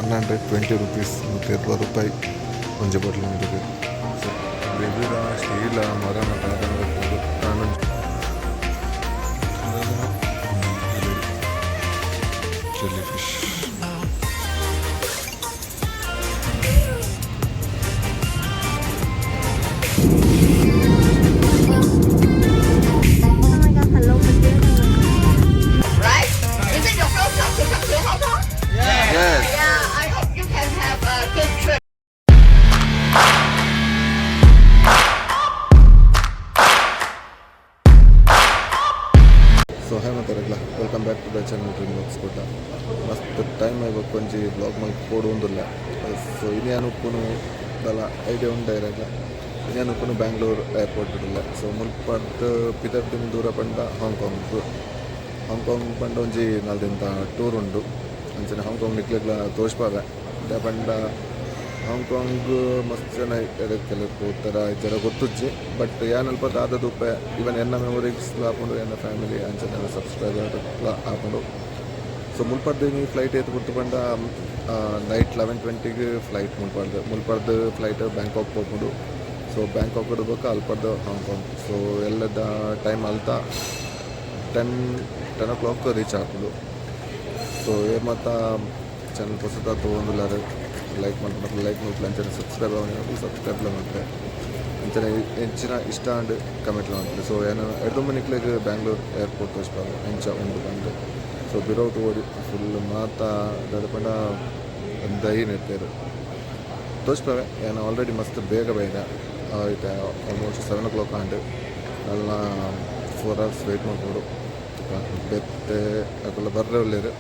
120 rupees, 120 ರೂಪಾಯಿ ಒಂಜಿ bottle ನೀರಿಗೆ. ಸೊ ಬೆದುರ ಸ್ಟೀಲ ಮರ ಮಾತ. Jelly fish. Oh my God, hello, Right? Is it your first time to come to Hong Kong? Yes. Yeah, I hope you can have a good trip. So hi ಮಾತಾಡಲ್ಲ, welcome back to the channel dream blogs Kudla. ಮಸ್ತ್ time ಆಯ್ಬೇಕು ಒಂಜಿ blog ಮಲ್ತ್ ಪೋಡು ಉಂದುಲ್ಲ. ಸೊ ಇನ್ಯಾನ್ ಉಪ್ಪುನು ದಲ idea ಉಂಡು ಇರಲ್ಲ. ಇನ್ಯಾನ್ ಉಪ್ಪುನು Bangalore airport ಇಡಲ್ಲ. ಸೊ ಮುಲ್ಪಡ್ದು ಪಿದರ್ದಿನ ದೂರ ಪಂಡ ಹಾಂಗ್ಕಾಂಗ್. ಹಾಂಗ್ಕಾಂಗ್ ಪಂಡ ಒಂಜಿ ನಾಲ್ ದಿನದ ಟೂರ್ ಉಂಡು. ಅಂಚನೆ ಹಾಂಗ್ಕಾಂಗ್ ನಿಕ್ಲೆಗ್ಲ ತೋಜ್ಪಾವೆ. ದಾಯೆ ಪಂಡ ಹಾಂಗ್ಕಾಂಗ್ ಮಸ್ತ್ ಜನ ಕೆಲವು ಪೋತರ ಜರ ಗೊತ್ತುಜ್ಜಿ. ಬಟ್ ಯಾನ್ ಅಲ್ಪ ದಾದ ತೂಪೆ, ಇವನ್ ಎನ್ನ ಮೆಮೊರೀಸ್ ಆಪುಂಡು, ಎನ್ನ ಫ್ಯಾಮಿಲಿ ಅಂಚನೆ ಸಬ್ಸ್ಕ್ರೈಬರ್ ಆಪುಂಡು. ಸೊ ಮುಲ್ಪಡ್ದು ಇನಿ ಫ್ಲೈಟ್ ಏತ್ ಗೊತ್ತು ಪಂಡ ನೈಟ್ 11:20ಗೆ ಫ್ಲೈಟ್ ಮುಲ್ಪಡ್ದು. ಮುಲ್ಪಡ್ದು ಫ್ಲೈಟ್ ಬ್ಯಾಂಕಾಕ್ ಪೋಪುಂಡು. ಸೊ ಬ್ಯಾಂಕಾಕ್ ಬೊಕ್ಕ ಅಲ್ಪಡ್ದು ಹಾಂಗ್ಕಾಂಗ್. ಸೊ ಎಲ್ಲದ ಟೈಮ್ ಅಲ್ತ 10 10 ಓ ಕ್ಲಾಕ್ ರೀಚ್ ಆಪುಂಡು. ಸೊ ಏರ್ ಮಾತ ಚಾನಲ್ ಪೊಸತ ತೂವೊಂದುಲ್ಲೆರ್, ಲೈಕ್ ಮಲ್ಪುನಕುಲು ಲೈಕ್ ಮಲ್ಪುಲೆ. ಅಂಚನೆ ಸಬ್ಸ್ಕ್ರೈಬ್ ಆವೊಂದಿನಕುಲು ಸಬ್ಸ್ಕ್ರೈಬ್ಲ ಮಲ್ಪುಲೆ. ಅಂಚನೆ ಎಂಚಿನ ಇಷ್ಟ ಆಂಡ್ ಕಮೆಂಟ್ಲ ಮಲ್ಪುಲೆ. ಸೊ ಯಾನ್ ಎಡ್ದೊಂಬ ನಿಕ್ಲೆಗ್ ಬ್ಯಾಂಗ್ಳೂರ್ ಏರ್ಪೋರ್ಟ್ ತೋಜ್ಪಾವೆ ಎಂಚ ಉಂಡು ಪಂದ್. ಸೊ ಬಿರವು ತೂವೊಲಿ, ಫುಲ್ ಮಾತ ದಾದ ಪಂಡ ದೈ ನೆತ್ತೆರ್ ತೋಜ್ಪಾವೆ. ಯಾನ್ ಆಲ್ರೆಡಿ ಮಸ್ತ್ ಬೇಗ ಬೈದ. ಇತ್ತೆ ಆಲ್ಮೋಸ್ಟ್ 7 ಓ ಕ್ಲಾಕ್ ಆಂಡ್. ಅಲ್ಲ 4 ಅವರ್ಸ್ ವೇಟ್ ಮಲ್ಪೊಡು. ಬೇತೆ ಅಕುಲು ಬರ್ರೆ ಉಲ್ಲೆರ್.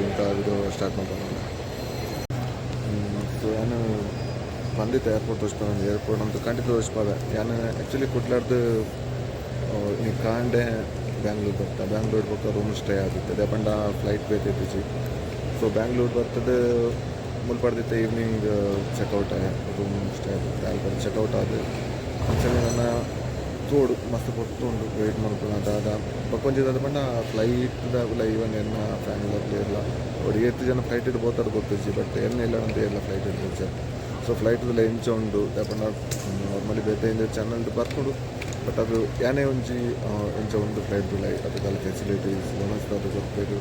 ಇಂತ ವಿಡಿಯೋ ಸ್ಟಾರ್ಟ್ ಮಲ್ಪೊಂದು. ಸೊ ಯಾನ್ ಪಂಡಿತ ಏರ್ಪೋರ್ಟ್ ತೋಜ್ಪಾವೆ, ಏರ್ಪೋರ್ಟ್ ಅಂತ ಖಂಡಿತ ತೋಜ್ಪಾವೆ. ಯಾನ್ ಆ್ಯಕ್ಚುಲಿ ಕುಡ್ಲಡ್ದು ಈ ಕಾಂಡೆ ಬ್ಯಾಂಗ್ಳೂರ್ ಬರ್ತ, ಬ್ಯಾಂಗ್ಳೂರ್ ಬೊಕ್ಕ ರೂಮ್ ಸ್ಟೇ ಆದಿತ್ತೆ. ದಾಯೆ ಪಂಡ ಫ್ಲೈಟ್ ಬೇತೆ ಇತ್ತಿಜಿ. ಸೊ ಬ್ಯಾಂಗ್ಳೂರ್ ಬರ್ತದೆ, ಮುಲ್ಪಡ್ದಿತ್ತೆ ಈವ್ನಿಂಗ್ ಚೆಕ್ಔಟ್ ಆಯ, ರೂಮ್ ಸ್ಟೇ ಆದಿತ್ತೆ. ಅಲ್ಪ ಚೆಕ್ಔಟ್ ಆದ್ ಅಂಚನೆ ನನ್ನ ತೋಡು ಮಸ್ತ್ ಪೊರ್ತು ಉಂಡು ವೇಟ್ ಮಲ್ಪುನ ದಾದ. ಬೊಕ್ಕ ಒಂಜಿ ದಾದ ಪಂಡ ಫ್ಲೈಟ್ ದ ಇವನ್ ಎನ್ನ ಫ್ಯಾಮಿಲಿ ಇರ್ಲ ಒಡಿ ಏತ್ ಜನ ಫ್ಲೈಟ್ ಇಡ್ ಪೋತಾರ ಗೊತ್ತಿಜ್ಜಿ. ಬಟ್ ಎನ್ನ ಇಲ್ಲ ಅಂತ ಏರ್ಲ ಫ್ಲೈಟ್ ಇಡ್ ಪೋಚೆ. ಸೊ ಫ್ಲೈಟ್ ಎಂಚ ಉಂಡು, ದಾಯೆ ಪಂಡ ನಾರ್ಮಲಿ ಬೇತೆ ಚಾನಲ್ ಬರ್ಪುಂಡು. ಬಟ್ ಅದು ಯಾನೇ ಒಂಜಿ ಎಂಚ ಉಂಡು ಫ್ಲೈಟ್ ದುಲೈ ಅತ್ ದಾಲ ಫೆಸಿಲಿಟೀಸ್ ವನಸ್ ದಾದ ಕೊರ್ಪೆರ್,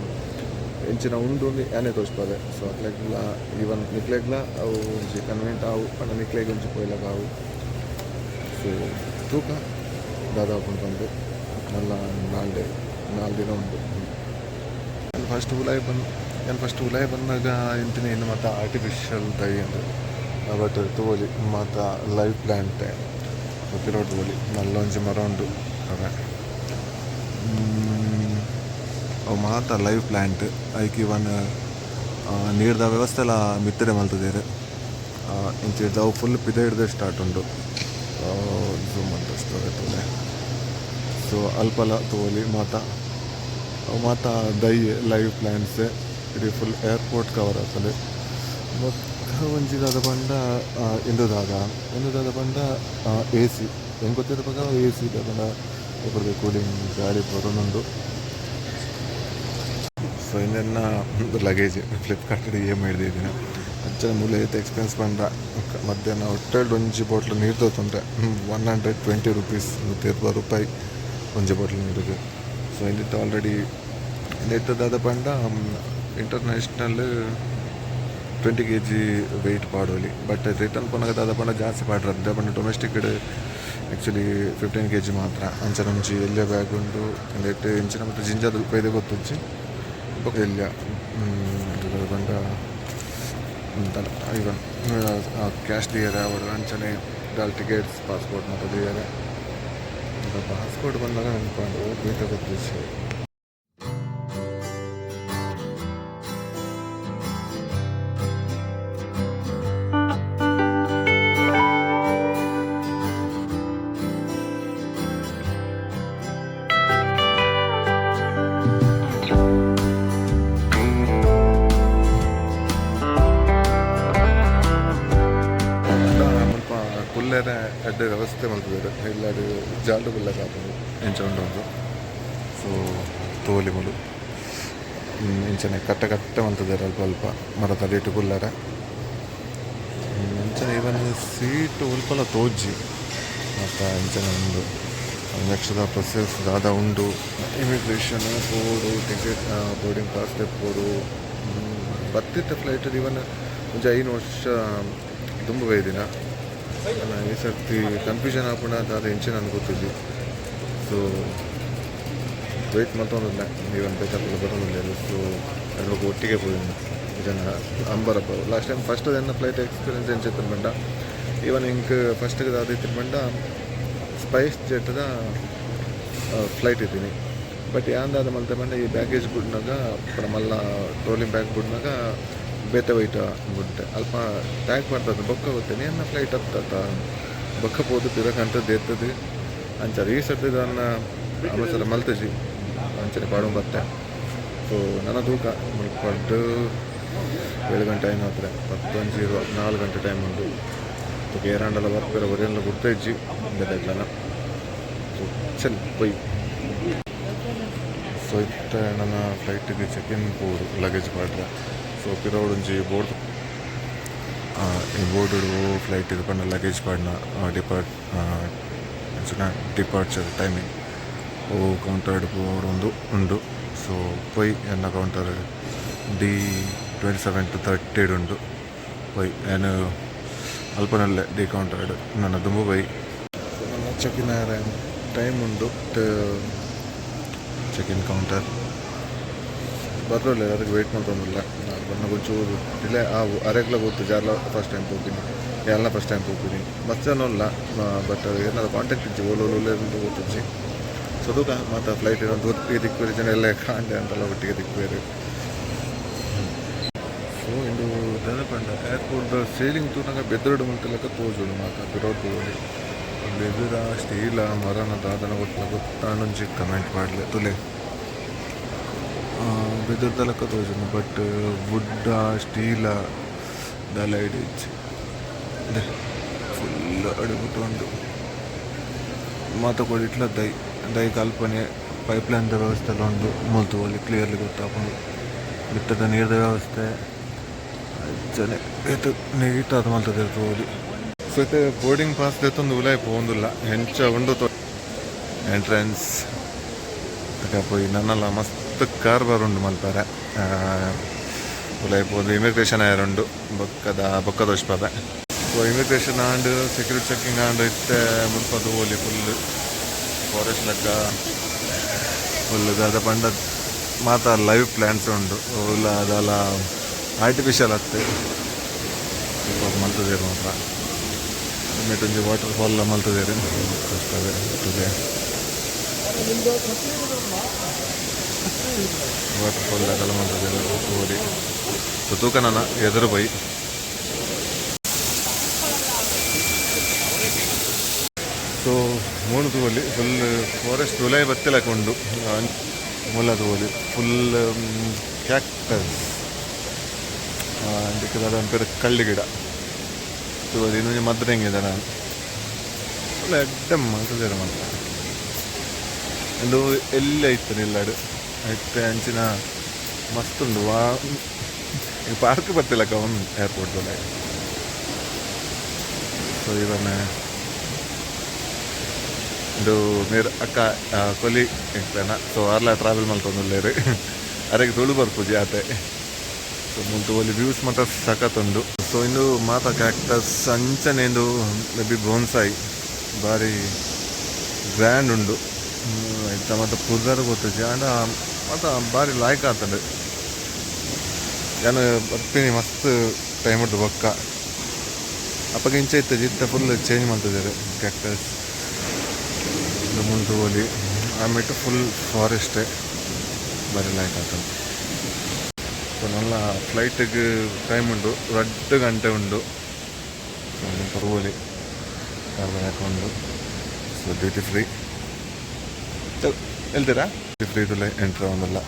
ಎಂಚಿನ ಉಂಡು ಅಂದ್ ಯಾನೇ ತೋಜ್ಪಾವೆ. ಸೊ ಅಕ್ಲೆಗ್ಲ ಈವನ್ ನಿಕ್ಲೆಗ್ಲ ಅವು ಒಂಜಿ ಕನ್ವೀನಿಯಂಟ್ ಆವು ಪಂಡ ನಿಕ್ಲೆಗ್ ಒಂಜಿ ಪೋಯಿಲಕ ಆವು. ಸೊ ತೂಕ ದಾದ ಆಪುಂಡು ಪಂದ್. ಮಲ್ಲ ನಾಲ್ ಡೇ, 4 ದಿನ ಉಂಡು. ಯಾನ್ ಫಸ್ಟ್ ಉಲಾಯಿ ಬನ್ನಗ ಇಂಚಿನ ಇನ್ನು ಮಾತ ಆರ್ಟಿಫಿಷಿಯಲ್ ದೈ ಅಂದ್. ಬಟ್ ತೂವೊಲಿ, ಮಾತ ಲೈವ್ ಪ್ಲಾಂಟ್. ಪಿರವುಡು ತೂವೊಲಿ, ಮಲ್ಲ ಒಂಜಿ ಮರ ಉಂಡು ಅವೆ. ಅವು ಮಾತ ಲೈವ್ ಪ್ಲಾಂಟ್. ಐಕ್ ಇವನ್ ನೀರ್ದ ವ್ಯವಸ್ಥೆಲ ಮಿತ್ತುಡೆ ಮಲ್ತುದೆರ್. ಇಂಚಿರ್ದ್ ಅವು ಫುಲ್ ಪಿದಯಿಡ್ದ್ ಸ್ಟಾರ್ಟ್ ಉಂಡು. ಝೂಮ್ ಮಲ್ತ್ ತೂಲೆ. ಸೊ ಅಲ್ಪಲ ತೂವೊಲಿ, ಮಾತ ಅವು ಮಾತ ದೈ, ಲೈವ್ ಪ್ಲಾಂಟ್ಸ್. ಇಡೀ ಫುಲ್ ಏರ್ಪೋರ್ಟ್ ಕವರ್ ಆತುಂಡು. ಬೊಕ್ಕ ಒಂಜಿ ದಾದ ಪಂಡ ಇಂದು ದಾದ, ಇಂದು ದಾದ ಪಂಡ ಎಸಿ. ಎಂಕ್ ಗೊತ್ತಿನ ಪ್ರಕಾರ ಎಸಿ ದಾದ ಪಂಡ ಕೂಲಿಂಗ್ ಗಾಳಿ ಬರೊಂದುಂಡು. ಸೊ ಇಂದೆನ್ನ ಲಗೇಜ್ ಫ್ಲಿಪ್ಕಾರ್ಟ್ ಇಎಮ್ ಹಿಡ್ದಿದ್ದೀನಿ. ಅಂಚನೆ ಮೂಲು ಏತ್ ಎಕ್ಸ್ಪೆನ್ಸ್ ಪಂಡ ಮಧ್ಯಾಹ್ನ ಹೋಟೆಲ್ಡ್ ಒಂಜಿ ಬಾಟ್ಲ್ ನೀರು ತೋತುಂಡೆ 120 ರುಪೀಸ್, 120 ರೂಪಾಯಿ ಒಂಜಿ ಬಾಟ್ಲ್ ನೀರಿಗೆ. ಸೊ ಇಂದಿತ್ತ ಆಲ್ರೆಡಿ ಇಂದೆತ್ತ ದಾದ ಪಂಡ ಇಂಟರ್ನ್ಯಾಷನಲ್ 20 ಕೆಜಿ ವೆಯ್ಟ್ ಪಾಡೊಲಿ. ಬಟ್ ರಿಟರ್ನ್ ಪೋನಗ ದಾದ ಪಂಡ ಜಾಸ್ತಿ ಪಾಡ್ರೆ. ದಾದ ಪಂಡ ಡೊಮೆಸ್ಟಿಕ್ ಆ್ಯಕ್ಚುಲಿ 15 ಕೆಜಿ ಮಾತ್ರ. ಅಂಚನೆ ಒಂಜಿ ಎಲ್ಯ ಬ್ಯಾಗ್ ಉಂಡು. ಇಂದೆಟ್ ಇಂಚಿನ ಮಾತ ಜಿಂಜದ ಬೈದ ಗೊತ್ತುಜ್ಜಿ. ಬೊಕ ಎಲ್ಯ ದಾದ ಪಂಡ ದಾಲ ಇವನ್ ಕ್ಯಾಶ್ ದೀಯೆರೆ ಆವಡ್, ಅಂಚನೆ ದಾಲ ಟಿಕೆಟ್ಸ್, ಪಾಸ್ಪೋರ್ಟ್ ಮಾತ ದೀಯೆರೆ. ಪಾಸ್ಪೋರ್ಟ್ ಬಂದಾಗ ನೆನಪಾಂಡ್, ಒವು ಬೇತೆ ಗೊತ್ತುಜ್ಜಿ. ಮುಲ್ಪ ಕುಲ್ಲೆರೆ ಎಡ್ಡೆ ವ್ಯವಸ್ಥೆ ಮಲ್ತುದೆರ್. ಇಲ್ಲಡ್ ಜಾಲ್ಡ್ ಕುಲ್ಲೆರೆ ಆಪುಂಡು, ಎಂಚ ಉಂಡು. ಸೊ ತೂವೊಲಿ ಮೂಲು. ಇಂಚನೆ ಕಟ್ಟೆ ಕಟ್ಟೆ ಮಂತುದೆರ್ ಅಲ್ಪ ಅಲ್ಪ ಮರತ ಅಡಿಟ್ ಕುಲ್ಲರೆ. ಅಂಚನೆ ಈವನ್ ಸೀಟ್ ಒಲ್ಪಲ ತೋಜಿ ಮಾತ ಇಂಚನೆ ಉಂಡು. ನೆಕ್ಸ್ಟ್ ದ ಪ್ರೊಸೆಸ್ ದಾದ ಉಂಡು. ಇಮಿಗ್ರೇಷನ್ ಪೋಡು, ಟಿಕೆಟ್, ಬೋರ್ಡಿಂಗ್ ಪಾಸ್ ದೆಪ್ಪೊಡು. ಬತ್ತಿತ್ತ ಫ್ಲೈಟ್ ಇವನ್ ಒಂಜಿ 5 ವರ್ಷ ದುಂಬು ಬೈದಿನ. ಈ ಸರ್ತಿ ಕನ್ಫ್ಯೂಷನ್ ಆಪುಂಡ ದಾದ ಎಂಚಿನ ಗೊತ್ತಿಜ್ಜಿ. ಸೊ ವೆಯ್ಟ್ ಮಲ್ತೊಂದುಲ್ಲೆ, ಈವನ್ ಬೇತೆ ಬರೊಂದುಲ್ಲೆರ್. ಸೊ ಅಲ್ಪ ಒಟ್ಟಿಗೆ ಪೋಯಿನ ಜನ ಅಂಬರಪ್ಪ. ಲಾಸ್ಟ್ ಟೈಮ್ ಫಸ್ಟ್ ಎನ್ನ ಫ್ಲೈಟ್ ಎಕ್ಸ್ಪೀರಿಯನ್ಸ್ ಎಂಚ ಇತ್ತ್ಂಡ್ ಪಂಡ, ಈವನ್ ಎಂಕ್ ಫಸ್ಟ್ಗೆ ದಾದ ಇತ್ತ್ಂಡ್ ಪಂಡ, ಸ್ಪೈಸ್ ಜೆಟ್ದ ಫ್ಲೈಟ್ ಇತ್ತೀನಿ. ಬಟ್ ಯಾನ್ ದಾದ ಮಲ್ತೆ ಪಂಡ, ಈ ಬ್ಯಾಗೇಜ್ ಬುಡ್ನಗ, ಪೂರ ಮಲ್ಲ ಟ್ರೋಲಿ ಬ್ಯಾಗ್ ಬುಡ್ನಗ ಬೇತೆ ವೈಟ್ ಬುಡ್ಡೆ. ಅಲ್ಪ ಟ್ಯಾಗ್ ಬರ್ತದೆ. ಬೊಕ್ಕ ಗೊತ್ತೇನಿ ಎನ್ನ ಫ್ಲೈಟ್ ಹತ್ತತ್ತ ಬೊಕ್ಕ ಪೋದು ಪಿರಕಂತ ದೇತದು. ಅಂಚ ಈ ಸರ್ತಿ ದಾನ್ನ ಅವಸರ ಮಲ್ತಜಿ, ಅಂಚನೆ ಪಾಡೊಂದು ಬತ್ತೆ. ಸೊ ನನ್ನ ತೂಕ ಮುಲ್ಪಡ್ದು 7 ಗಂಟೆ ಆಯ್ನ ಹತ್ರ ಪತ್ತೊಂಜಿ 4 ಗಂಟೆ ಟೈಮ್ ಉಂಡು. ಬೊಕ ಏರಾಂಡಲ ಬರ್ಪೆರ ಒರಿಯನ್ಲ ಗುರ್ತ ಇಜ್ಜಿ ಬೇತೆಕ್ಲನ. ಸೊ ಚಲ್ ಪೊಯ್. ಸೊ ಇತ್ತೆ ನನ್ನ ಫ್ಲೈಟಿಗೆ ಚೆಕ್ ಇನ್ ಪೋಡು, ಲಗೇಜ್ ಪಾಡ್ರೆ. ಸೊ ಪಿರವುಡೊಂಜಿ ಬೋರ್ಡ್, ಈ ಬೋರ್ಡ್ ಫ್ಲೈಟ್ ಇದು ಪಂಡ ಲಗೇಜ್ ಪಾಡ್ನ ಡಿಪಾರ್ಟ್ ಡಿಪಾರ್ಚರ್ ಟೈಮಿಂಗ್, ಓ ಕೌಂಟರ್ ಪೋಡೊಂದು ಉಂಡು. ಸೊ ಪೊಯ್, ಎನ್ನ ಕೌಂಟರ್ ಡಿ 27 ಟು 30 ಉಂಡು. ಪೊಯ್, ಯಾನ್ ಅಲ್ಪನಲ್ಲೆ ಡಿ ಕೌಂಟರ್, ನನ್ನ ದುಂಬು ಪೊಯ್. ಸೊ ನನ್ನ ಚೆಕ್ ಇನ್ ಟೈಮ್ ಉಂಡು. ಚೆಕ್ ಇನ್ ಕೌಂಟರ್ ಬರೋಲ್ಲ, ಅದಕ್ಕೆ ವೆಯ್ಟ್ ಮಲ್ತೊಂದುಲ್ಲೆ. ಬನ್ನಗ ಒಂಚೂರು ಡಿಲೇ ಆವು, ಅರೆಗ್ಲ ಗೊತ್ತು. ಜಾರ್ಲ ಫಸ್ಟ್ ಟೈಮ್ ಪೋಪಿನಿ, ಯಾನ್ಲ ಫಸ್ಟ್ ಟೈಮ್ ಪೋಪಿನಿ. ಮಸ್ತ್ ಜನ ಉಲ್ಲ, ಬಟ್ ಏನಾದ್ರು ಕಾಂಟ್ಯಾಕ್ಟ್ ಇಜ್ಜಿ, ಓಲು ಓಲು ಉಲ್ಲೆರ್ ಗೊತ್ತಿಜ್ಜಿ. ಸೊ ತೂಕ, ಮಾತ ಫ್ಲೈಟ್ ಇರೋದು ಒಟ್ಟಿಗೆ ತಿಕ್ಕುವೆರ್ ಜನ ಎಲ್ಲ ಕಾಂಡೆ ಅಂತೆಲ್ಲ ಒಟ್ಟಿಗೆ ತಿಕ್ಕುವೆರ್. ಸೊ ಇಂದು ದಾದ ಪಂಡ, ಏರ್ಪೋರ್ಟ್ ಸೀಲಿಂಗ್ ತೂನಗ ಬೆದ್ರಡು ಮುಲ್ತಲಕ ತೋಜುಂಡು. ಮಾತ ಪಿರೋಡ್ ತೂವೊಲಿ. ಬೆದುರ ಸ್ಟೀಲ ಮರನ ದಾದನ ಗೊತ್ತಿಲ್ಲ, ಗೊತ್ತಾಂಡೊಂಜಿ ಕಮೆಂಟ್ ಪಾಡ್ಲೆ. ತುಲೆ, ಬೆದುರ್ದ ಲೆಕ್ಕ ತೋಜುಂಡು, ಬಟ್ ವುಡ್ಡ ಸ್ಟೀಲ ದಾಲ ಐಡಿಯಾ ಇಜ್ಜಿ. ಫುಲ್ ಅಡಿಬಿಟ್ಟು ಉಂಡು. ಮಾತ ಕೊಡಿಟ್ಲ ದೈ ದೈ ಕಲ್ಪನೆ ಪೈಪ್ ಲೈನ್ ದ ವ್ಯವಸ್ಥೆ ಎಲ್ಲ ಉಂಡು. ಮೂಲು ತೂವೊಲಿ, ಕ್ಲಿಯರ್ಲಿ ಗೊತ್ತಾಪುಂಡು. ಮಿತ್ತದ ನೀರ್ದ ವ್ಯವಸ್ಥೆ ಅಂಚನೆ ಏತ್ ನೀಟ್ ಆದ್ ಮಲ್ತುದೆರ್ ತೂವೊಲಿ. ಸೊ ಇತ್ತೆ ಬೋರ್ಡಿಂಗ್ ಪಾಸ್ ದೆತ್ತೊಂದು ಉಲಾಯಿ ಪೋವೊಂದುಲ್ಲ. ಎಂಚ ಉಂಡು ಎಂಟ್ರೆನ್ಸ್ ಪೋಯಿ. ನನಲ ಮಸ್ತ್ ಕಾರ್ಬಾರ್ ಉಂಡು ಮಲ್ಪರೆ. ಉಲಾಯಿ ಪೋದು ಇಮಿಗ್ರೇಷನ್ ಆಯೆರೆ ಉಂಡು. ಬೊಕ್ಕದ ಬೊಕ್ಕ ತೋಜ್ಪಾವೆ. ಸೊ ಇಮಿಗ್ರೇಷನ್ ಆಂಡ್, ಸೆಕ್ಯೂರಿಟಿ ಚೆಕಿಂಗ್ ಆಂಡ್. ಇತ್ತೆ ಮುಲ್ಪ ತೂವೊಲಿ, ಫುಲ್ ಫಾರೆಸ್ಟ್ ಲೆಕ್ಕ. ಫುಲ್ ದಾದ ಪಂಡ ಮಾತ ಲೈವ್ ಪ್ಲಾಂಟ್ಸ್ ಉಂಡು. ಉಲ್ಲ ದಾಲ ಆರ್ಟಿಫಿಷಿಯಲ್ ಅತ್ತ್, ಮಲ್ತುದೆರ್ ಮಾತ್ರ. ಮೆಟ್ ಒಂಜಿ ವಾಟರ್ ಫಾಲ್ ಮಲ್ತುದೆರ್ ತೋಜ್ಪಾವೆ. ವಾಟರ್ ಫಾಲ್ ಲೆಕ್ಕಲ ಮಲ್ತುದೆರ್, ತೂವೊಲಿ. ಸೊ ತೂಕ ನನ ಎದುರು ಪೋಯಿ. ಸೊ ಮೂಲು ತೂವೊಲಿ, ಫುಲ್ ಫಾರೆಸ್ಟ್ ಉಲಾಯಿ ಬತ್ತಿಲಕ ಉಂಡು. ಮೂಲ ತೂವೊಲಿ, ಫುಲ್ ಕ್ಯಾಕ್ಟಸ್, ಇಂದಕ್ಕೆ ದಾದ ಪನ್ಪೆರ್, ಕಳ್ಳಿ ಗಿಡ ತೂವೊಲಿ. ಇಂದೊಂಜಿ ಮದ್ರೆಂಗಿದ ನಾನು ಫುಲ್ ಎಡ್ಡೆ ಮಲ್ತುದೆರ್ ಮಾತ್ರ. ಉಂದು ಎಲ್ಲ ಇತ್ತು ಇಲ್ಲಡ್ ಇತ್ತೆ ಅಂಚಿನ ಮಸ್ತ್ ಉಂಡು. ವಾ ಪಾರ್ಕ್ ಬತ್ತಿಲಕ ಒಂದು ಏರ್ಪೋರ್ಟ್ ಉಲಾಯಿ. ಸೊ ಇವನ್ ಇಂದು ಮೇರ್ ಅಕ್ಕ ಕೊಲಿ ಎಂಕ್ಲೆನ. ಸೊ ಆರ್ಲ ಟ್ರಾವೆಲ್ ಮಲ್ತೊಂದುಲ್ಲೆರ್, ಅರೆಗ್ ತುಳು ಬರ್ಪುಜಿ ಆತೆ. ಸೊ ಮೂಲು ತೂವೊಲಿ, ವ್ಯೂಸ್ ಮಾತ ಸಖತ್ ಉಂಡು. ಸೊ ಇಂದು ಮಾತ ಕ್ಯಾಕ್ಟಸ್ ಅಂಚನೆ ಇಂದು ಮೇ ಬಿ ಬೋನ್ಸಾಯಿ. ಬಾರಿ ಗ್ರ್ಯಾಂಡ್ ಉಂಡು. ಇತ್ತ ಮಾತ ಪುದರ್ ಗೊತ್ತುಜಿ, ಆಂಡ ಮಾತ ಬಾರಿ ಲಾಯ್ಕ್ ಆತುಂಡು. ಯಾನ್ ಬರ್ಪಿನಿ ಮಸ್ತ್ ಟೈಮ್ ಉಂಟು ಬೊಕ್ಕ. ಅಪಗ ಇಂಚ ಇತ್ತುಜಿ, ಇತ್ತೆ ಫುಲ್ ಚೇಂಜ್ ಮಲ್ತುದೆರ್. ಕ್ಯಾಕ್ಟಸ್ ಇಂದು ಮೂಲು ತೂವೊಲಿ, ಆಮೇಟ್ ಫುಲ್ ಫಾರೆಸ್ಟ್, ಬಾರಿ ಲಾಯ್ಕ್ ಆತುಂಡು. ಸೊ ನಲ್ಲ ಫ್ಲೈಟಿಗೆ ಟೈಮ್ ಉಂಡು, 2 ಗಂಟೆ ಉಂಡು. ಸೊ ತೂವೊಲಿ, ಉಂಡು. ಸೊ ಡ್ಯೂಟಿ ಫ್ರೀ ಹೇಳ್ತೀರಾ? ಡ್ಯೂಟಿ ಫ್ರೀ ತುಲೆ ಎಂಟ್ರ್ ಆವೊಂದುಲ್ಲ,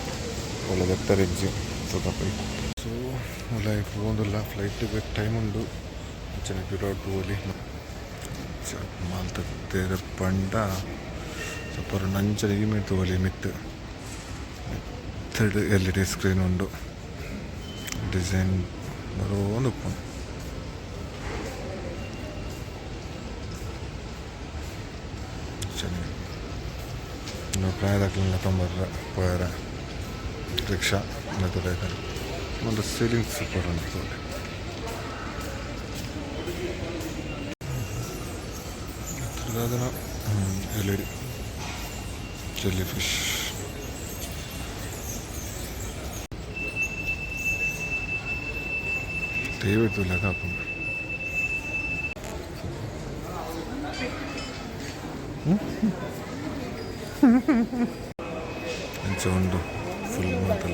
ಒಲ್ಲ ದೆತ್ತರೆ ಇಜ್ಜಿ. ಸೊ ತಪ್ಪಿ. ಸೊ ಉಲಾಯಿ ಪೋವೊಂದುಲ್ಲ, ಫ್ಲೈಟಿಗೆ ಟೈಮ್ ಉಂಡು. ಅಂಚನೆ ಪಿರೋಡ್ ತೂವೊಲಿ ಮಲ್ತುದೆರ್ ಪಂಡ ಸಪರ್. ಅಂಚನೆ ಈ ಮಿತ್ತ್ ತೂವೊಲಿ, ಮಿತ್ತ್ ಮಿತ್ತ್. ಎಲ್ ಇ ಡಿ ಸ್ಕ್ರೀನ್ ಉಂಡು. ಡಿಸೈನ್ ಬರೋಂದು ಉಪ್ಪುಂಡು. ಅಂಚನೆ ಇನ್ನು ಪ್ರಾಯದಕ್ಲೆನ ಲೆತೊಂಬರ್ರೆ ಪೋಯೆರೆ ರಿಕ್ಷಾ ಒಂದು ಸೀಲಿಂಗ್ ಸೂಪರ್ ಉಂಡು ತೂಲೆ. ದಾದನ ಎಲ್ ಇ ಡಿ ಜೆಲ್ಲಿ ಫಿಶ್. TV ತೂಲೆಕ ಆಪುಂಡು. ಅಂಚ ಉಂಡು ಫುಲ್ ಮಾತಲ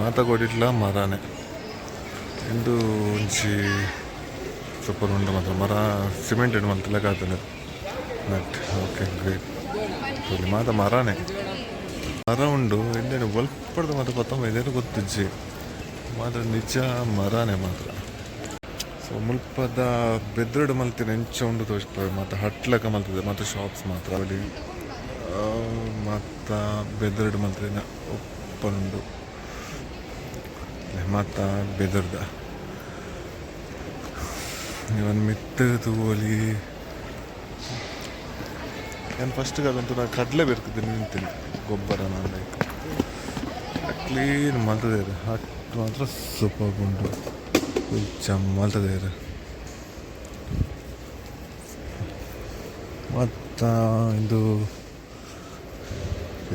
ಮಾತ ಕೊಡಿಟ್ಲ ಮರಾನೆ. ಇಂದು ಒಂಜಿ ಸೂಪರ್ ಉಂಡು ಮಾತ್ರ. ಮರ ಸಿಮೆಂಟ್ ಮಲ್ತಲೆಕ ಆತುಂಡು. But okay, great. ತೂಲೆ, ಮಾತ ಮರಾನೆ, ಮರ ಉಂಡು. ಇಂದೆನ್ ಒಲ್ಪಡ್ದ್ ಮಾತ ಪತ್ತೊಂದು ಗೊತ್ತಿಜ್ಜಿ ಮಾತ್ರ. ನಿಜ ಮರಾನೆ ಮಾತ್ರ. ಸೊ ಮುಲ್ಪದ ಬೆದ್ರಡ್ ಮಲ್ತಿನ ಎಂಚ ಉಂಡು ತೋಜ್ಪೆ. ಮಾತ ಹಟ್ ಲೆಕ ಮಲ್ತುದೆ, ಮಾತ ಶಾಪ್ಸ್ ಮಾತ್ರ ಅಲ್ಲಿ. ಮಾತ ಬೆದ್ರಡ್ ಮಲ್ತಿನ ಓಪನ್ ಉಂಡು ಮಾತ ಬೆದ್ರದ. ಇವನ್ ಮಿತ್ತ್ ತೂವೊಲಿ. ಯಾನ್ ಫಸ್ಟ್ ತೂನ ಕಡಲೆ ಬೆರ್ಕುದು ನಿಂತಿನಿ ಗೊಬ್ಬರ ಲೈಕ್ ಕ್ಲೀನ್ ಮಲ್ತುದೆರ್. ಹಟ್ ಮಾತ್ರ ಸೂಪರ್ ಉಂಡು, ಇಂಚ ಮಲ್ತುದೆರ್. ಮತ್ತ ಇಂದು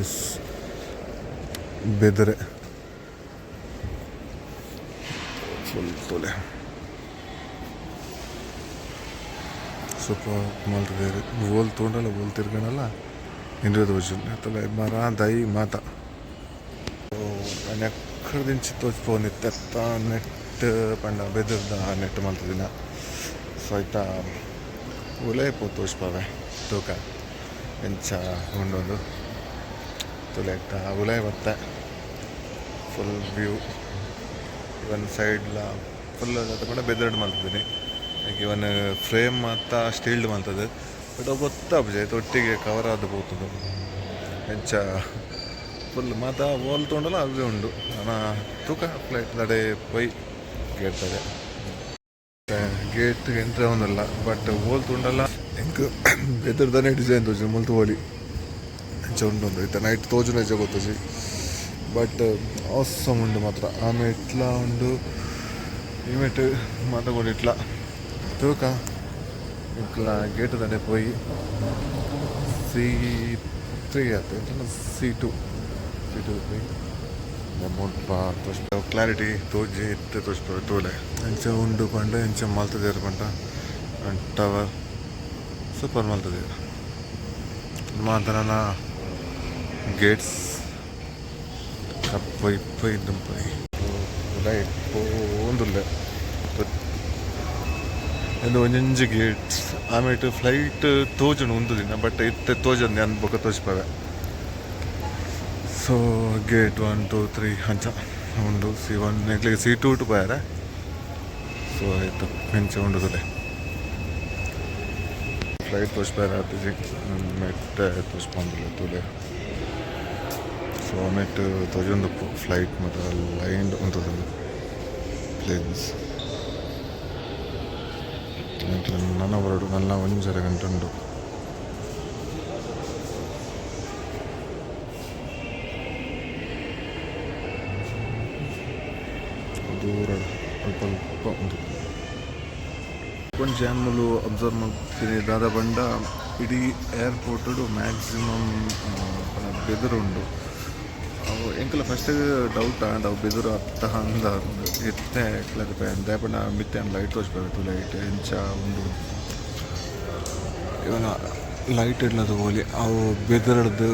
ಎಸ್ ಬೆದರೆ ಫುಲ್ ತೂಲೆ, ಸೂಪರ್ ಮಲ್ತುದೆರ್. ಓಲ್ ತೂಂಡಲ, ಓಲ್ ತಿರ್ಗಂಡಲ ಇಂದುವೆ ತೋಜುಂಡು. ತೂಲೆ, ಮರ ದೈ ಮಾತ. ನೆಕ್ಕಡ್ದಿಂಚಿ ತೋಜಿಪೊಂದಿತ್ತೆ ಅತ್ತ ನೆಟ್ ಪಂಡ ಬೆದ್ರ್ದ ನೆಟ್ ಮಲ್ತುದಿನ. ಸೊ ಐತ ಉಲಯಿ ಪೋದು ತೋಜ್ಪಾವೆ, ತೂಕ ಎಂಚ ಉಂಡು. ತೂಲೆ, ಐತ ಉಲಯಿ ಬತ್ತೆ. ಫುಲ್ ವ್ಯೂ ಇವನ್ ಸೈಡ್ಲ ಫುಲ್ ಪಂಡ ಬೆದ್ರಡ್ ಮಲ್ತುದಿನಿ. ಇವನ್ ಫ್ರೇಮ್ ಮಾತ ಸ್ಟೀಲ್ಡ್ ಮಲ್ತುದು. ಬಟ್ ಅವು ಗೊತ್ತಾಪುಜಿ, ಐತ ಒಟ್ಟಿಗೆ ಕವರ್ ಆದ್ ಪೋತುಂಡು. ಎಂಚ ಫುಲ್ ಮಾತ ಓಲ್ ತೂಂಡಲ ಅವ್ವೆ ಉಂಡು. ನನ ತೂಕ, ಫ್ಲೈಟ್ ದಡೆ ಪೋಯಿ ಗೇಟ್ ದಡೆ ಗೇಟ್ ಎಂಟ್ರಿ ಆವೊಂದುಲ್ಲ. ಬಟ್ ಓಲ್ ತೂಂಡಲ ಎಂಕ್ ಬೆದ್ರದನೆ ಡಿಸೈನ್ ತೋಜುಂಡು. ಮುಲ್ಪ ತೂವೊಲಿ ಅಂಚ ಉಂಡು. ಇತ್ತೆ ನೈಟ್ ತೋಜುನ ಇಜ್ಜ ಗೊತ್ತುಜಿ, ಬಟ್ ಆಸಮ್ ಉಂಡು ಮಾತ್ರ. ಆಮೆ ಇಟ್ಲ ಉಂಡು, ಈಮೆಟ್ ಮಾತ ಕೂಡ ಇಟ್ಲ. ತೂಕ, ಎಂಕ್ಲ ಗೇಟ್ ದಡೆ ಪೋಯಿ. ಸಿ 3 ಆತ, ಸಿ 2, ಸಿ 2 ಪೋಯಿ. ಮುಲ್ಪ ಕ್ಲಾರಿಟಿ ತೋಜಿ ಇತ್ತೆ ತೋಜ್ಪೆರ್. ತೂಲೆ, ಎಂಚ ಉಂಡು ಪಂಡ, ಎಂಚ ಮಲ್ತುದೆರ್ ಪಂಡ, ಟವರ್ ಸೂಪರ್ ಮಲ್ತುದೆರ್ ಮಾತ. ನನ ಗೇಟ್ಸ್ ಪೋಯಿ ಪೋಯಿ ದುಂಪೋಯಿ ಉಲಯಿ ಪೋವೊಂದುಲ್ಲೆ. ಉಂದು ಒಂಜೊಂಜಿ ಗೇಟ್ಸ್. ಆಮೇಟ್ ಫ್ಲೈಟ್ ತೋಜುಂಡು ಉಂತುದಿನ, ಬಟ್ ಇತ್ತೆ ತೋಜಂದ್. ಯಾನ್ ಬೊಕ ತೋಜ್ಪವೆ. ಸೊ ಗೇಟ್ 1 2 3 ಅಂಚ ಉಂಡು. ಸಿ 1, ಎಂಕ್ಲೆಗ್ ಸಿ 2 ಟು ಪೋಯೆರೆ. ಸೊ ಐತ ಎಂಚ ಉಂಡು ತೂಲೆ. ಫ್ಲೈಟ್ ತೋಜ್ಪೆರೆ ಆತುಜಿ, ಮೆತ್ತೆ ತೋಜ್ಪೊಂದುಲ್ಲೆ ತೂಲೆ. ಸೊ ಆಮೇಟ್ ತೋಜೊಂದುಪ್ಪು ಫ್ಲೈಟ್ ಮಾತ ಲೈನ್ ಉಂತುದುಂಡು ಪ್ಲೇನ್ಸ್. ನನ ಬರೊಡು, ನನ ಒಂಜರೆ ಗಂಟೆ ಉಂಡು. ದೂರ ಅಲ್ಪ ಅಲ್ಪ ಉಂಡು. ಒಂಜಿ ಯಾನ್ ಮೂಲು ಅಬ್ಸರ್ವ್ ಮಲ್ತಿನಿ ದಾದ ಪಂಡ, ಇಡೀ ಏರ್ಪೋರ್ಟುಡು ಮ್ಯಾಕ್ಸಿಮಮ್ ಬೆದುರು ಉಂಡು. ಅವು ಎಂಕಲ ಫಸ್ಟ್ ಡೌಟ್ ಆಂಡ್, ಅವು ಬೆದುರು ಅತ್ತ ಅಂದ. ಇತ್ತೆ ಕ್ಲಾರಿಫೈ ಆಂಡ್. ದಾಯೆ ಪಂಡ ಮಿತ್ತ್ ಯಾನ್ ಲೈಟ್ ತೋಜ್ಪಾವೆ, ಲೈಟ್ ಎಂಚ ಉಂಡು. ಇವನ ಲೈಟ್ ಇಡ್ಲ ತೂವೊಲಿ, ಅವು ಬೆದುರುಡ್ದು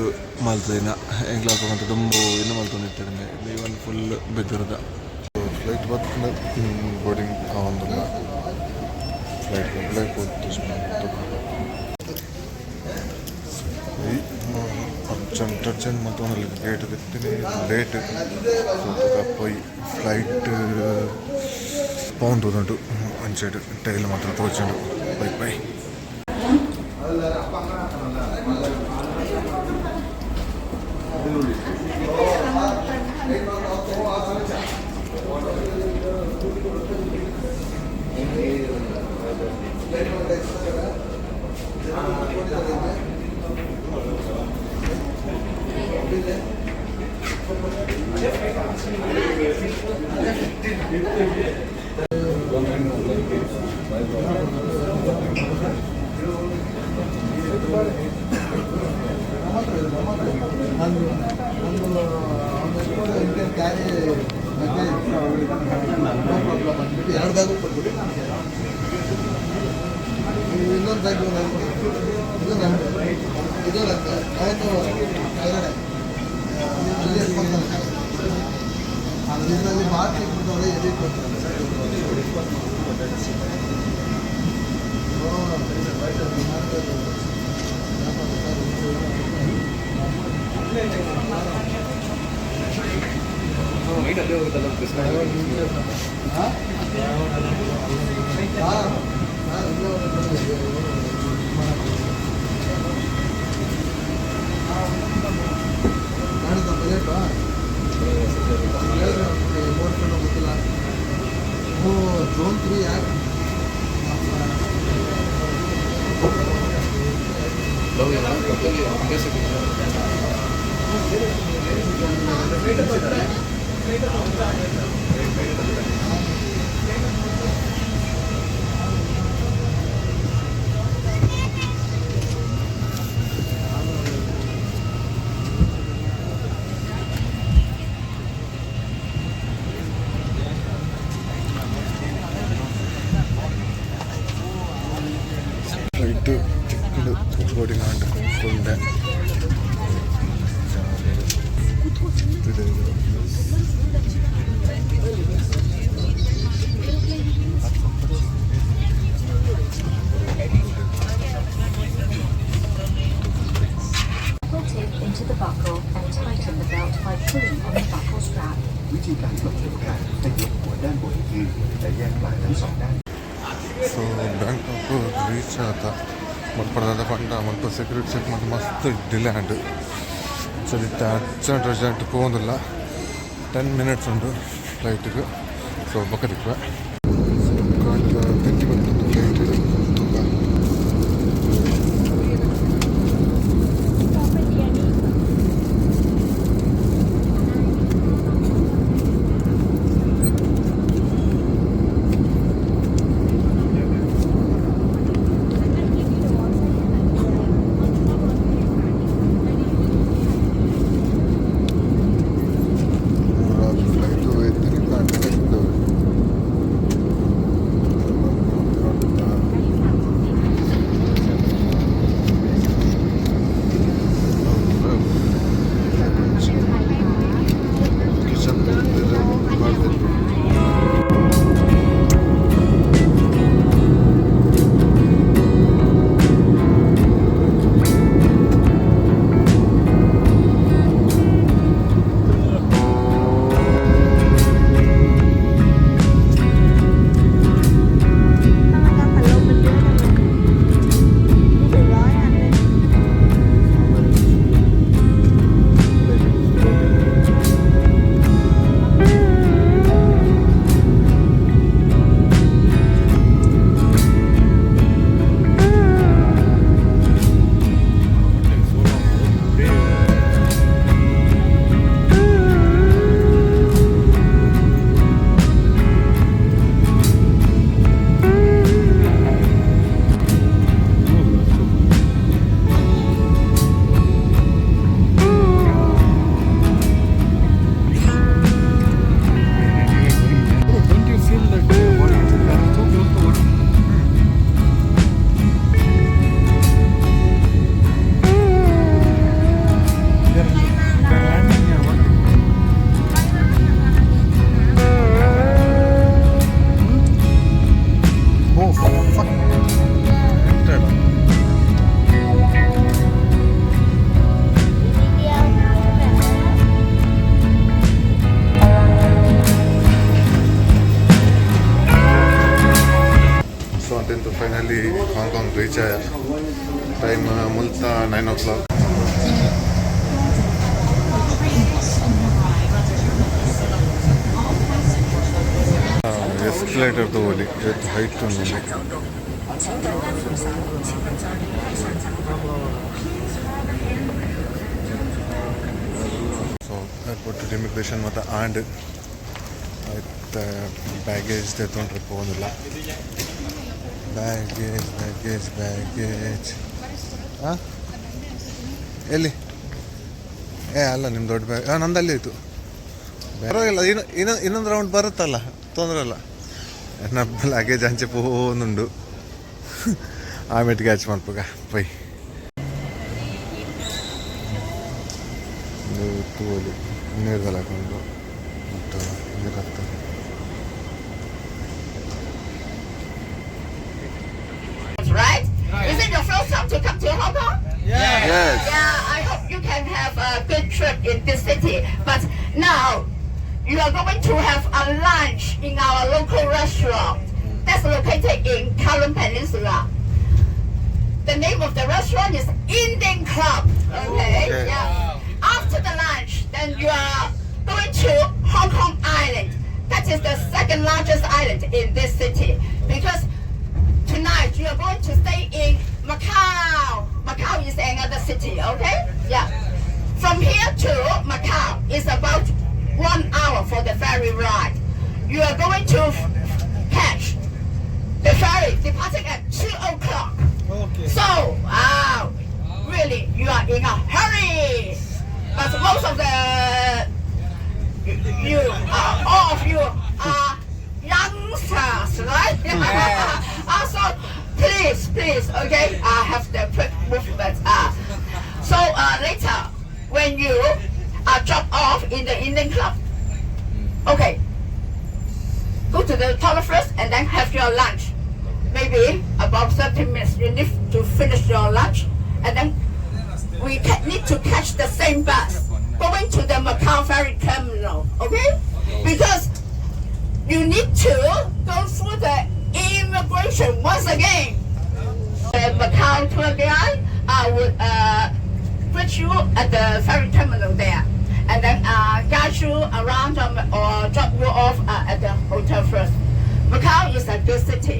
ಮಲ್ತಿನ. ಎಂಕ್ಲ ಅಲ್ಪ ಮಾತ ದುಂಬು ಇಂದು ಮಲ್ತೊಂದಿತ್ತೆರ್. ಇವನ್ ಫುಲ್ ಬೆದುರುದ. ಫ್ಲೈಟ್ ಬತ್ತ್ಂಡ್, ಬೋರ್ಡಿಂಗ್ ಆವೊಂದುಲ್ಲ. ಫ್ಲೈಟ್ ಉಲಯಿ ಪೋದು ತೋಜುಂಡು. ಅರ್ಜೆಂಟ್ ಅರ್ಜೆಂಟ್ ಮಲ್ತೊಂದುಲ್ಲೆರ್. ಗೇಟ್ ಇತ್ತಿನಿ ಲೇಟ್. ಸೊ ಪೋಯಿ ಫ್ಲೈಟ್ ಪೋವೊಂದುಂಡು. ಅಂಚೆಡ್ ಟೈಲ್ ಮಾತ್ರ ತೋಜುಂಡು. Bye bye. Carry no problem ಅಂದ್ಬಿಟ್ಟು ಎರಡು ಬ್ಯಾಗು ಕೊಟ್ಬಿಟ್ಟು. ಇನ್ನೊಂದು ಬ್ಯಾಗ್, ಇದು ನಂದು, ಇದು ನಂದು. ಆಯಿತು, ಕೆಳಗಡೆ ಅಲ್ಲಿ ಇಟ್ಕೊಳ್ತಾರೆ. ಇದರಲ್ಲಿ ಮಾರ್ಕ್ ಇಟ್ಬಿಟ್ಟವ್ರೆ, ಎಲ್ಲಿ ಇಟ್ಕೊಳ್ತಾರೆ? ಹಾಂ ಹಾಂ, ನಾಡಿದ್ದು ಬಜೆಟಾ ನೋಡ್ಕೊಂಡು ಗೊತ್ತಿಲ್ಲ. ಓ, ಝೋನ್ 3 ಯಾಕೆ? ಫ್ಲೈಟ್ ತಿಕ್ಕಡು boarding and full day. Buckle tape into the buckle and tighten the belt by pulling on the buckle strap. วิธีการปลดเข็มขัดให้ยกหัวด้านบนขึ้นและแยกปลายทั้งสองด้าน ಸೊ ಬ್ಯಾಂಕಾಕ್ ರೀಚ್ ಆತ. ಮಲ್ಪಡದ ಪಂಡ ಮಲ್ಪ ಸೆಕ್ಯೂರಿಟಿ ಚೆಕ್ ಮತ್ತು ಮಸ್ತ್ ಡಿಲೇ ಆಂಡ್. ಸೊ ಇತ್ತೆ ಅರ್ಜೆಂಟ್ ಅರ್ಜೆಂಟ್ ಪೋವೊಂದುಲ್ಲ. 10 ಮಿನಿಟ್ಸ್ ಉಂಡು ಫ್ಲೈಟಿಗೆ. ಸೊ ಬೊಕ ತಿಕ್ಕುವೆ. ಸೊ ಕಾಂಡೆದ ತಿಂಡಿ ಬಂತು ಫ್ಲೈಟ್ ತುಂಬ. ಫ್ಲೈಟು ಎತ್ತಿನ ಕಾಂಡೆ. Kitchen. พัดลมมันเยอะจังเลยไม่ถึง100อันเลย Don't you feel that water is so close to water? They're landing near water. Oh, fuck. So ಅಂತೆಂತ finally Hong Kong reach ಆಯ. ಟೈಮ್ ಮುಲ್ತ 9 ಓ ಕ್ಲಾಕ್. ಎಸ್. Escalator ತಗೋಲಿ ಇವತ್ತು ಹೈಟ್ ಉಂಡು. So airport immigration ಮತ್ತು ಆಂಡ್ ಆಯ್ತು. Baggage ತೊಗೊಂಡ್ರೆ ಪೋನಿಲ್ಲ. Baggage, baggage, baggage. ಹಾಂ, ಎಲ್ಲಿ? ಏ ಅಲ್ಲ, ನಿಮ್ಮ ದೊಡ್ಡ ಬ್ಯಾಗ್. ಹಾಂ, ನಂದು ಅಲ್ಲಿ ಆಯಿತು. ಪರವಾಗಿಲ್ಲ, ಇನ್ನು ಇನ್ನು ಇನ್ನೊಂದು ರೌಂಡ್ ಬರುತ್ತಲ್ಲ, ತೊಂದರೆ ಇಲ್ಲ. ಎನ್ನ ಲಗೇಜ್ ಅಂಚೆ ಪೋನುಂಡು. ಆಮೇಲೆ ಕ್ಯಾಚ್ ಮಲ್ಪುಗ ಪೈ. ಒಂದು ತೂವಲಿ ನೀರ್ದಲ್ಲ ಹಾಕೊಂಡು ಮತ್ತು ನೀರು ಹಾಕ್ತಾರೆ. Right? Is it your first time to come to Hong Kong? Yes. Yeah, I hope you can have a good trip in this city. But now, you are going to have a lunch in our local restaurant that's located in Kowloon Peninsula. The name of the restaurant is Indian Club. Okay. Okay. Yeah. After the lunch, then you are going to Hong Kong Island. That is the second largest island in this city because tonight you are going to stay in Macau. Macau is another city, okay? Yeah. From here to Macau is about 1 hour for the ferry ride. You are going to catch the ferry departing at 2 o'clock. Okay. So, wow, really, you are in a hurry. But most of the you, all of you are youngsters, right? Also, please, please, okay, have the quick movement. So later, when you are dropped off in the Indian Club, okay, go to the toilet first and then have your lunch. Maybe about 30 minutes you need to finish your lunch, and then we need to catch the same bus going to the Macau Ferry Terminal, okay? Because you need to go through the immigration once again. The Macau tour guide would put you at the ferry terminal there and then guide you around or drop you off at the hotel first. Macau is a good city.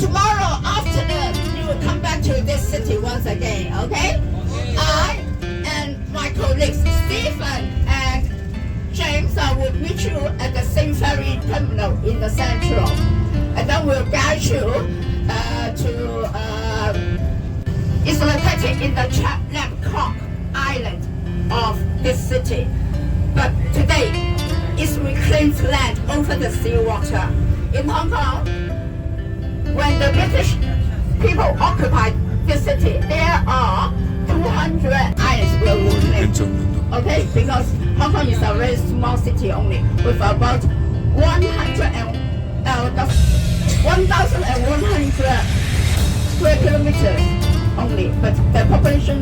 Tomorrow afternoon, you will come back to this city once again, okay? I and my colleagues Stephen and James will meet you at the same ferry terminal in the Central. And then we'll guide you to, it's located in the Chap Lap Kok Island of this city. But today, it's reclaimed land over the seawater. In Hong Kong, when the British people occupied this city, there are 200 islands were reclaimed. Okay, because Hong Kong is a very small city only, with about 100 and 1,100 square kilometers only, but the population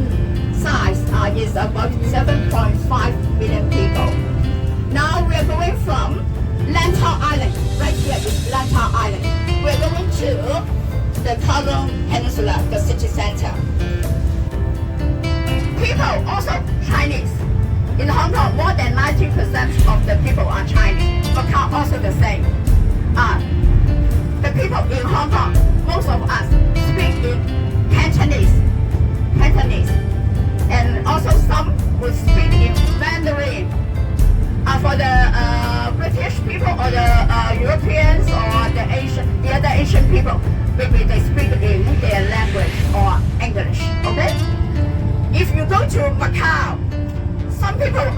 size is about 7.5 million people. Now we are going from Lantau Island, right here is Lantau Island. We are going to the Kowloon Peninsula, the city center. People also Chinese. In Hong Kong, more than 90% of the people are Chinese. Macau also the same. The people in Hong Kong, most of us speak in Cantonese, and also some would speak in Mandarin. For the British people or the Europeans or the Asian, the other Asian people, maybe they speak in their language or English. Okay? If you go to Macau, some people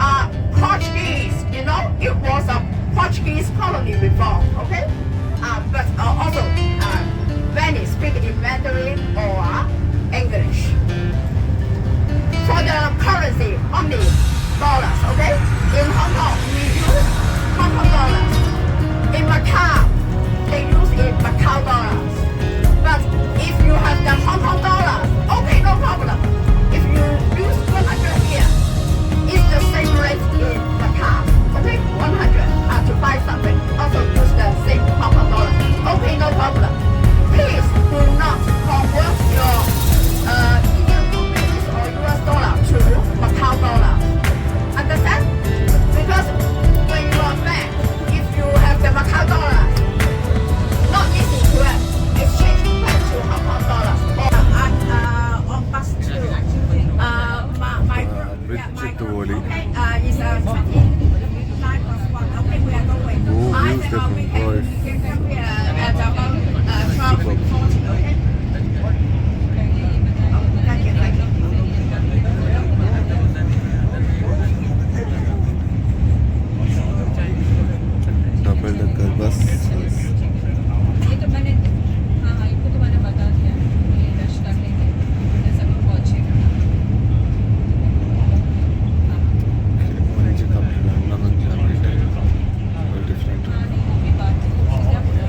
are Portuguese. It was a Portuguese colony before. Okay? But also many speak in Mandarin or English. For the currency, only dollars, okay? In Hong Kong, we use Hong Kong dollars. In Macau, they use in Macau dollars. But if you have the Hong Kong dollars, okay, no problem. If you use 100 here, it's the same rate in Macau. Okay, 100 to buy something. Also use the same Hong Kong dollar. Okay, no problem. Please do not convert Bus. ये तो मैंने, हाँ हाँ, इनको तो मैंने बता दिया, ये रश कर लेंगे, सभी पहुँचेगा। ಒಂಜಿ ಕಂಪ್ಲೀಟ್ ನನೊಂಜಿ ಡಿಫ್ರೆಂಟ್. हाँ, नहीं, वो भी बात है, क्या बोला?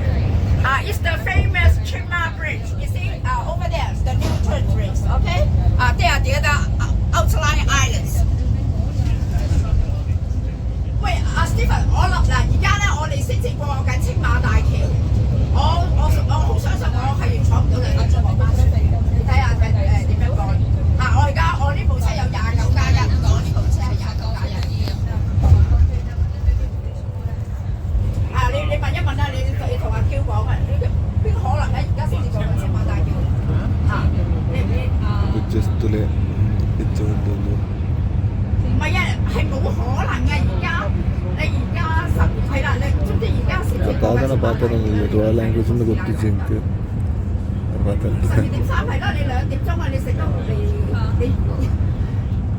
It's the famous Tsing Ma Bridge. You see, over there, the New Territories. Okay, they are the other outlying islands. 喂，阿 Stephen，我落嗱，而家咧，我哋先至過緊青馬大橋。我好相信我係坐唔到2點鐘嗰班船。你睇下點樣過？嚇！我而家我呢部車有29+1，我呢部車係29+1。啊！你問一問啦，你同阿 Q 講啊，呢個邊可能咧？而家先至過緊青馬大橋啊！你 bridges ತುಲೆ ಹೆಚ್ಚು ಉಂಡು. 唔係啊，係冇可能嘅。而家你而家十係啦，你總之而家先至過緊 ದಾದನ 青馬大 ಪಾತ್ರ 橋。 ವಾ ಲ್ಯಾಂಗ್ವೇಜ್ ಒಂದು ಗೊತ್ತಿಜ್ಜಿ ಅಂಕ. 12點3係啦，你2點鐘啊，你食得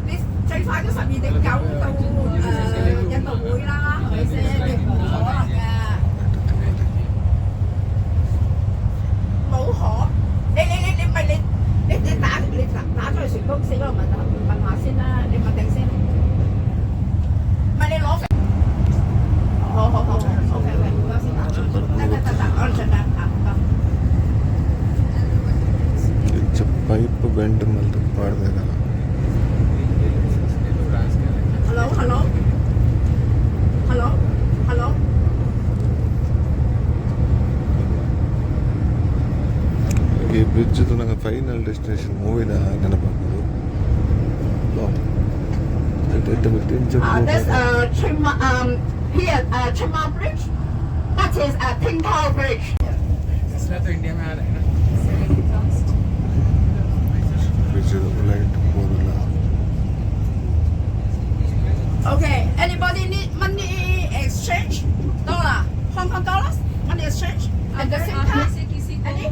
你最快都12點9到印度會啦，係咪先？你冇可能嘅，冇可。你咪你打你打打咗去船公司嗰度問問下先啦，你問定先。唔係你攞。好好好，OK OK，唔該先打。得得得得，我哋盡量嚇。 ಇಂಚ ಪೈಪ್ ಬೆಂಡ್ ಮಲ್ತ್ ಪಾಡ್ದೆರ್. Hello hello hello hello。 ಈ ಬ್ರಿಡ್ಜ್ ತೂನಗ ಫೈನಲ್ ಡೆಸ್ಟಿನೇಷನ್ ಮೂವಿನ ನೆನಪಾಪುಂಡು. ಎಡ್ಡೆ ಮಿತ್ತ್ ಇಂಚ. That's Tsing Ma, here, Tsing Ma Bridge. That is Ting Tau Bridge. सिलसिला तो इंडिया में आ रहा है ना? ಬ್ರಿಡ್ಜ್ ಲೈಟ್ ಪೋದುಲ್ಲ. Okay, anybody need money exchange? Dollar, Hong Kong dollars? Money exchange? And the अगर SIM आप में card? से किसी को Any?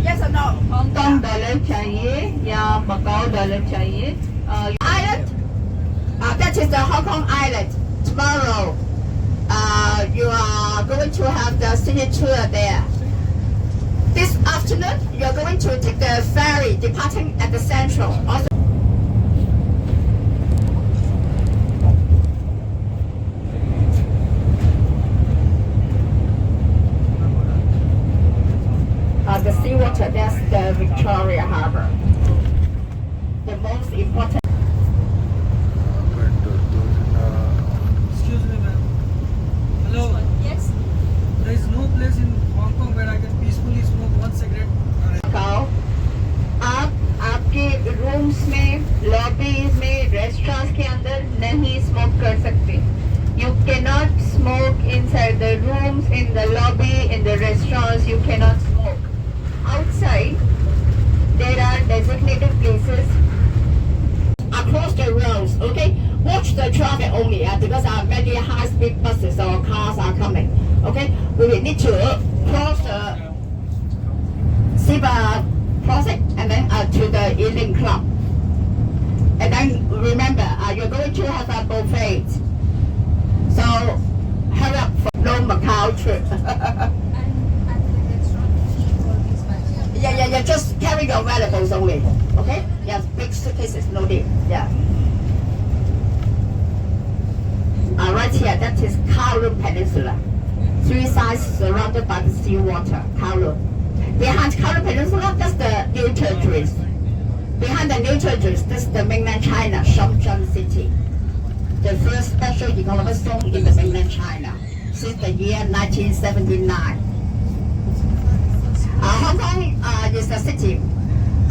Yes or no? Hong Kong dollar चाहिए या मकाओ डॉलर चाहिए? Island? That is the Hong Kong Island. Tomorrow, you are going to have the city tour there. This afternoon, you are going to take the ferry departing at the Central. Also the seawater, that's the Victoria Harbour. The most important. Bend ತೋಜುನ. Excuse me, ma'am. Hello. Yes. There is no place in Hong Kong where I can peacefully smoke one cigarette. Macau आप आपके rooms में, lobbies में, restaurants के अंदर नहीं smoke कर सकते। You can not smoke inside the rooms, in the lobby, in the restaurants. You can not smoke outside. There are designated places. Across the roads, okay? Watch the traffic only, because many high-speed buses or cars are coming, okay? We will need to cross the zebra crossing and then to the Ealing Club. And then remember, you're going to have a buffet. So hurry up for no Macau trip. And at the restaurant keep all these bags. Yeah, just carry your valuables only, okay? Yes, big suitcases, no need, yeah. Right here, that is Kowloon Peninsula. Three sides surrounded by the sea water, Kowloon. Behind Kowloon Peninsula, that's the New Territories. Behind the New Territories, that's the mainland China, Shenzhen City. The first special economic zone in the mainland China since the year 1979. Hong Kong is a city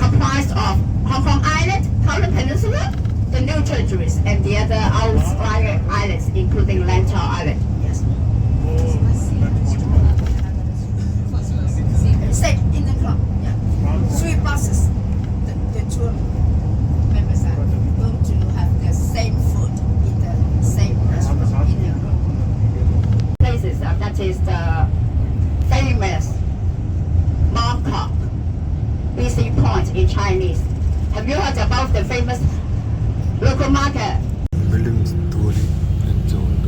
comprised of Hong Kong Island, Kowloon Peninsula, the New Territories, and the other outlying islands, including Lantau Island. Yes. Same in the club. Yeah. Three buses. The two members are going to have the same food in the same restaurant in the club. Places that is the famous Mongkok, BC Point in Chinese. Have you heard about the famous local market? Buildings ತೋಲಿ ಎಂಚ ಉಂಡು.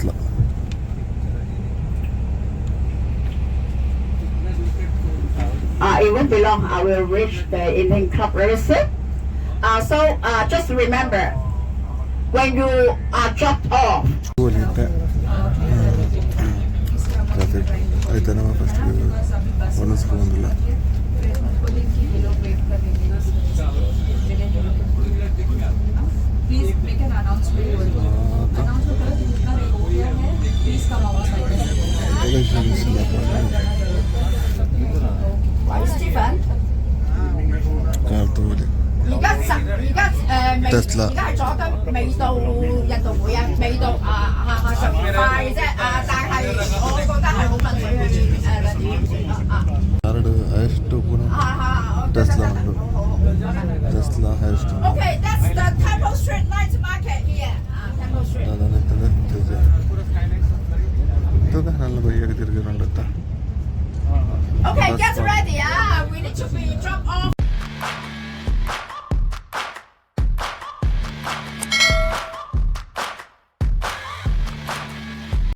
Tesla. It won't be long. I will reach the Indian Club very soon. So just remember, when you are dropped off, ಇತ್ತೆ traffic ಐತೆ. ನಮ್ಮ first ಒಣಸ್ ಪೋವೊಂದುಲ್ಲ. Please make an announcement. Announcement करो कि जितना हो गया है, please come outside. 喂， Stephen， car ತಗೊಳ್ಳಿ. 而家十而家未， Tesla。 而家係左緊，未到印度會啊，未到啊啊啊就快啫啊！但係我覺得係冇問題去2點啊。 Card highest ಪೂರ. 啊啊 Tesla ಉಂಡು. Tesla highest. Okay, that's the Temple Street night market here. 啊，Temple Street. ದಾದಾನಿತ್ತದ ತೇಜ ತೂಕ ನಲ್ಲ ಬಯ್ಯಗ್ ತಿರ್ಗಿರುಂಡತ್ತ. Okay, That's get fine. ready. Ah, we need to be dropped off.